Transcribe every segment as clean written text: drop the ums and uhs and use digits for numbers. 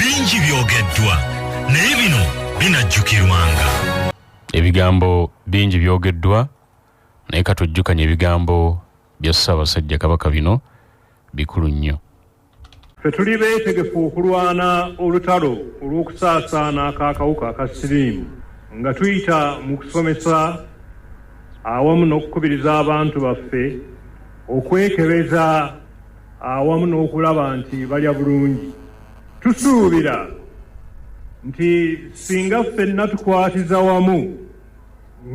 Bingi byogeddwa, naye bino binajjukirwanga. Ebigambo bingi byogeddwa, naye katujjukanye ebigambo bya Ssaabasajja Kabaka, bino bikulu nnyo. Ffe tuli beetegefu okulwana olutalo olw'okusaasaana ak'akawuka aka siriimu nga tuyita mu kusomesa awamu n'okukubiriza abantu baffe okwekebeza awamu n'okulaba nti balya bulungi. Tusuubira nti singa ffenna tukwatiza wamu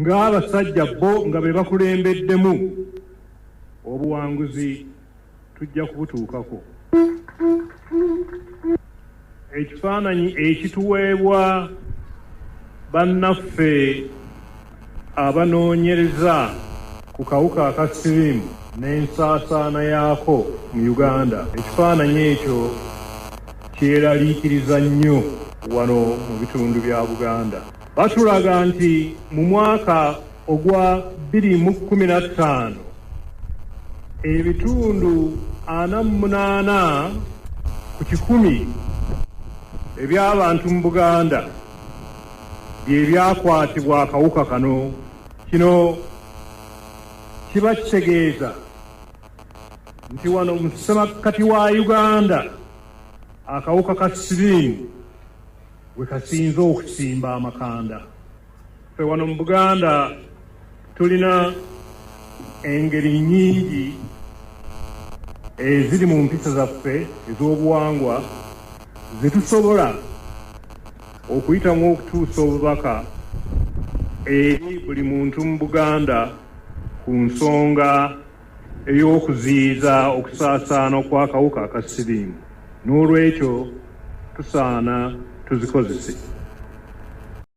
ng'abasajja bo nga be bakulembeddemu, obuwanguzi tujja kubutuukako. Ekifaananyi ekituweebwa bannaffe abanoonyereza ku kawuka aka siriimu n'ensaasaana yaako mu Uganda, ekifaananyi ekyo kyeraliikiriza nnyo wano mu bitundu bya Buganda. Batulaga nti mu mwaka ogwa 2015 ebitundu 48% eby'abantu mu Buganda bye byakwatibwa akawuka kano. Kino kiba kitegeeza nti wano mu ssemakkati wa Uganda akawuka ka siriimu we kasinze okusimba amakanda. Ffe wano mu Buganda tulina engeri nnyingi eziri mu mpisa zaffe ez'obuwangwa ze tusobola okuyitamu okutuusa obubaka eri buli muntu mu Buganda ku nsonga ey'okuziyiza okusaasaana okw'akawuka aka siriimu. N'olwekyo tusaana tuzikozese.